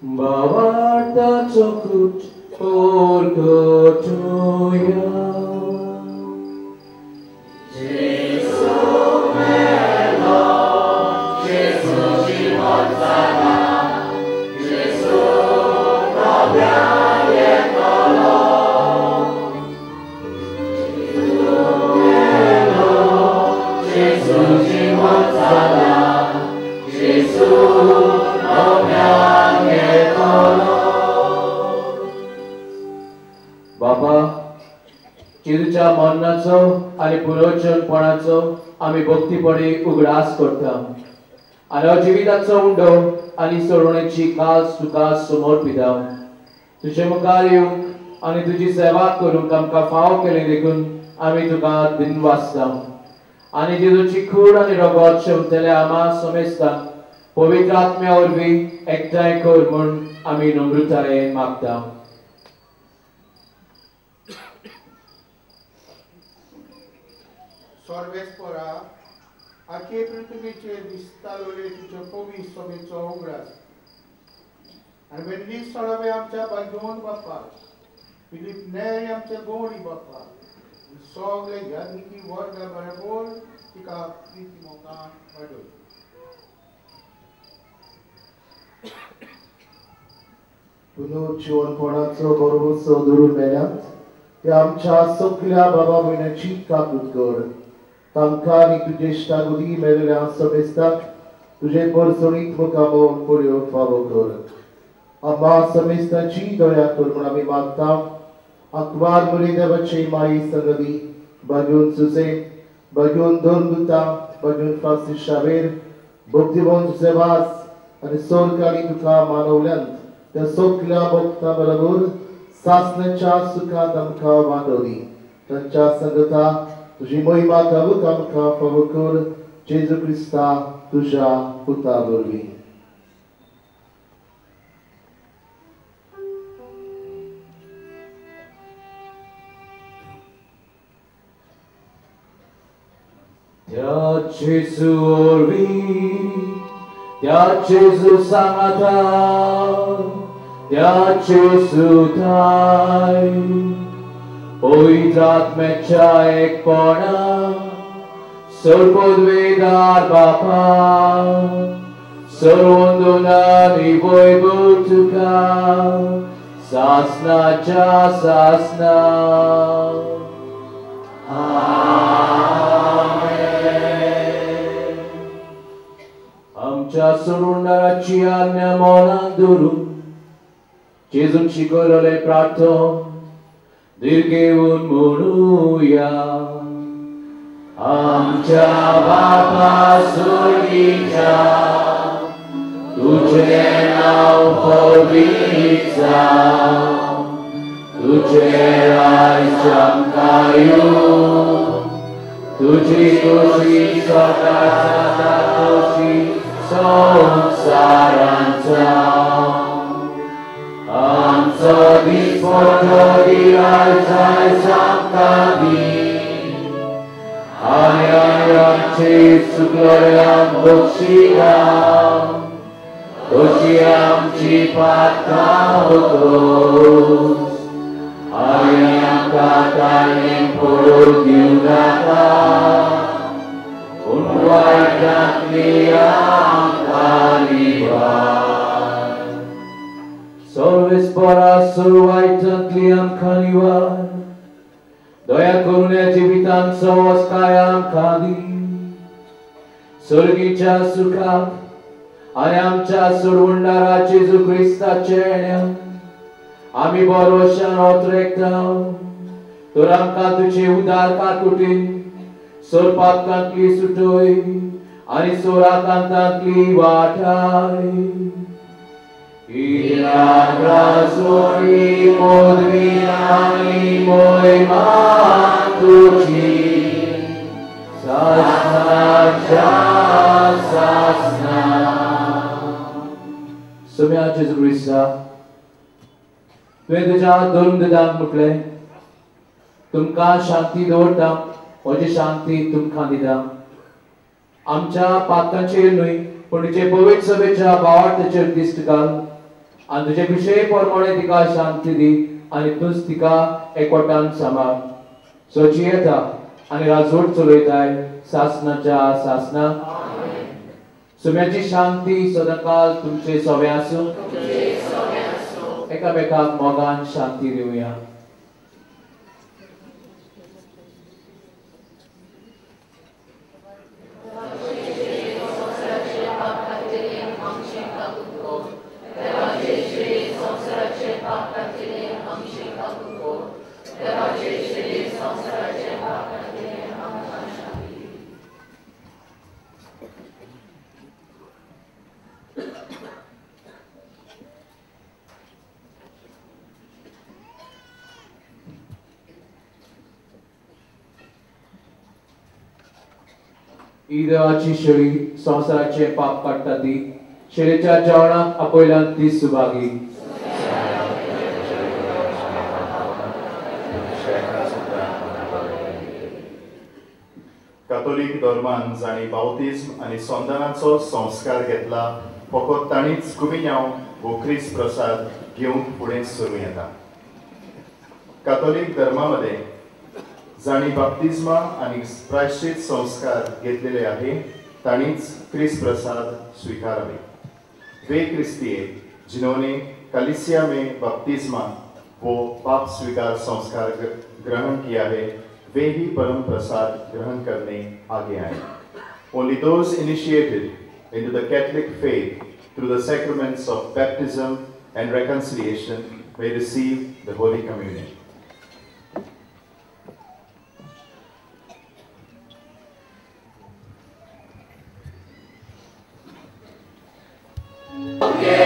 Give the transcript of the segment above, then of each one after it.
भावार्थाचो कूट परगटुया. जेजू मेलो, जेजू जिवंत जाला, जेजू नव्यान येतलो. जेजू मेलो, जेजू जिवंत जाला, जेजू नव्यान येतलो. बाबा, जेजूच्या मरणाचो आनी पुनर्जनपणाचो आमी भक्तीपणी उगडास करता आनी हो जिविताचो उंडो आनी सोडवणेची कास तुका समर्पिता. तुजे मुखार येवंक आनी तुजी सेवा करूंक आमकां फाव केली देखून आमी तुका दिनवासता. आनी जेजूची कूड आनी रगत शेंवतल्या आमा समेस्तांक पवित्र आत्म्या वरवीं एकठांय कर म्हूण आमी नम्रतायेन मागता. सर्वेस्परा, आखे पृथ्वीचेर दिसतालोले तुज्या पवित्र सभेचो उगडास आनी वेल्ली सळवे आमच्या बाजून बाप्पा, फिलीप नेरी आमच्या गोडी बाप्पा, सगळे यादनिकी वर्गा बरोबर तिका प्रिती मोगान वाडय. पुनर्जीवनपणाचो भरवंसो धरून मेल्यात त्या आमच्या सगल्या बाबा भयणाची काकूत कर. तांकां आनी तुजे इश्टागुदी मेळिल्ल्या समेस्ताक तुजे परसणीत मुखामोल पळोवंक फावो कर. आम्हा समेस्ताची दया कर म्हूण आमी मागता. आंकवार मुरे देवाचे माई संगती बागेवन सुसेन, बागेवन धर्मदुता, बागेवन फ्रांसीस शावेर, भक्तिवंत जुसेवास आनी सरकारी तुका मानवल्यांत त्या सगल्या भक्तां बरोबर सासण्याच्या सुखांत आमकां वांटो दी. तांच्या संगता तुजी महिमा गावूंक आमकां फावो कर. जेजू क्रिस्ता तुज्या पुता वरवीं. त्या जेजू वरवीं, त्या जेजू सांगाता, त्या जेजू थाय पवित्र आत्म्याच्या एकपणा सर्वोद्वेदार बापा, सर्वंदनानी वैभव तुका सासनाच्या सासना. आमेन. आमच्या सोडवणदाराची आज्ञा मनांत धरून जेजून शिकवलें प्रार्थना दीर्घेवन म्हणुया. आमच्या बापा स्वर्गीच्या, तुझें नांव पवित्र जावं, तुझें राज्य आमकां येवं, तुजी खोशी स्वर्गांत जाता तशी संवसारांत जावं. आमचो दिसपट्टो दिवस आयज आमकां दी, आनी आमचे चुकलोल्यांक बक्षिया, तशी आमची पातकां उगोस, आनी आमकां ताणें पडूंक दिवं नाका, पूण वायटांतली आमकां निवार. सर्वेस्परा सुरवायटांतली आमकां निवार. दया करून ह्या जिवितांत सवसकाय आमकां दी. सर्गीच्या सुखाक आनी आमच्या सोडवणदारा जेजू क्रिस्ताच्या येण्याक आमी भरवशान ओतरेकता. तर आमकां तुजे उदार काकुटीन सोरपाकांतली सुटय आनी सोराकांतांतली वाटाय. इराग्रासोरी पदवी आनी मोहिमा तुजी सासनाच्या सासना. सोम्या जेजू क्रिस्ता, तुवें तुज्या धर्मदुतांक म्हटलें, तुमकां शांती दवरता, म्हजी शांती तुमकां दिता. आमच्या पातकांचेर न्हय पूण तुजे पवित्र सभेच्या भावार्थाचेर दिश्ट घाल आनी तुजे विशय प्रमाणे तिका शांती दी आनी तूंच तिका एकवटान सांबाळ. सजी येता आनी राजवट चलयताय सासनाच्या सासना. सुम्याची शांती सदांकाल तुमचे सोवे आसूं. एकामेकाक मोगान शांती दिवया. ही देवाची शेळी संवसाराचे पाप काडटा ती शेळीच्या जेवणाक आपयल्यान ती सुभागी. कातोलीक धर्मान जांणी बाउतिज्म आनी संदानाचो संस्कार घेतला फकत तांणीच कुमिन्यांव वो क्रिस्त प्रसाद घेवंक फुडें सरूं येता. कातोलीक धर्मा मदें जांणी बाप्तिज्मा आनी प्रायश्चित संस्कार घेतलेले आहे तांणीच क्रिस्त प्रसाद स्वीकारावे. वे क्रिस्तीय जिन्होंने कलिसिया में बपतिस्मा वो पाप स्वीकार संस्कार ग्रहण किया है वे ही परम प्रसाद ग्रहण करने आगे आए. Only those initiated into the Catholic faith through the sacraments of baptism and reconciliation may receive the Holy Communion. Bye.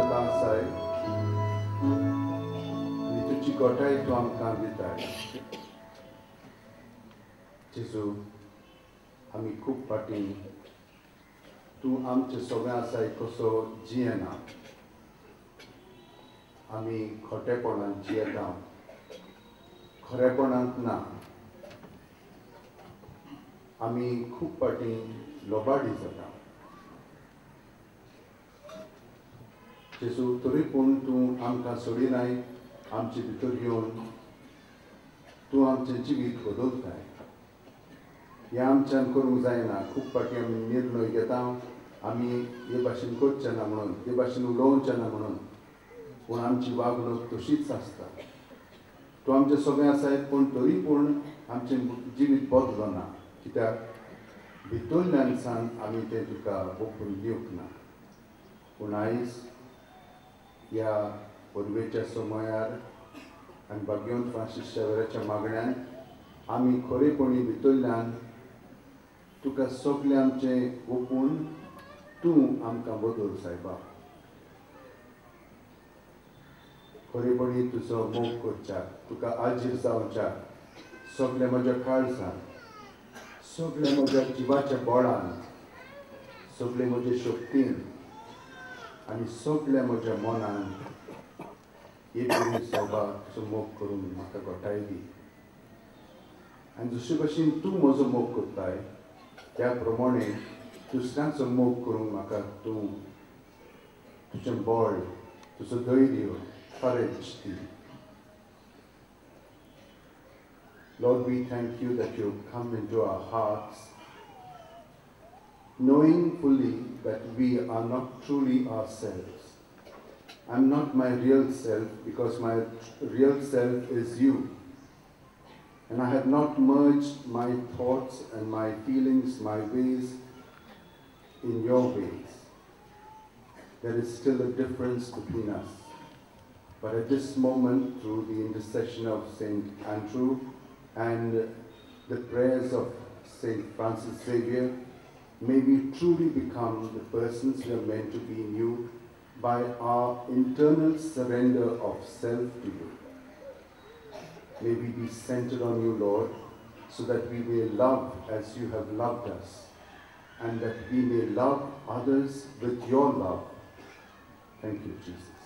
आमकां आसाय आनी तुजी गोठाय तूं आमकां दिताय. जेजू, आमी खूब फाटीं तूं आमचे सगळें आसाय कसो जियेना, आमी खोटेपणान जियेता, खरेपणांत ना. आमी खूब फाटीं लोबाडी जाता. जेजू, तरी पूण तूं आमकां सोडिनाय, आमचे भितर येवन तूं आमचें जिवीत बदलताय. हें आमच्यान करूंक जायना. खूब फावटी आमी निर्णय घेता, आमी हे भाशेन करचे ना म्हणून, हे भाशेन उलोवचें ना म्हणून, पूण आमची वागणूक तशीच आसता. तूं आमचें सगळें आसाय, पूण तरी पूण आमचें जिवीत बदलना, कित्याक भितरल्यान सान आमी तें तुका ओपून दिवंक ना. पूण आयज ह्या परबेच्या समयार आनी भाग्यवंत फ्रांसीस शावेराच्या मागण्यान आमी खरेपणी भितरल्यान तुका सगळें आमचें ओपून तूं आमकां बदल सायबा. खरेपणी तुजो मोग करच्या, तुका आजीर जावच्या सगळें म्हज्या काळजान, सगळें म्हज्या जिवाच्या बळान, सगळें म्हज्या शक्तीन आनी सगळें म्हज्या मनान हे परी सायबा तुजो मोग करून म्हाका गोठाय दी. आनी जशे भशेन तूं म्हजो मोग करताय त्या प्रमाणे दुसऱ्यांचो मोग करूंक म्हाका तूं तुजें बळ, तुजो धैर्य, courage the. Lord, we thank you that you come into our hearts, knowing fully that we are not truly ourselves. I'm not my real self, because my real self is you. And I have not merged my thoughts and my feelings, my ways, in your ways. There is still a difference between us. But at this moment, through the intercession of Saint Andrew and the prayers of Saint Francis Xavier, may we truly become the persons we are meant to be in you by our internal surrender of self to you. May we be centered on you, Lord, so that we may love as you have loved us, and that we may love others with your love. Thank you, Jesus.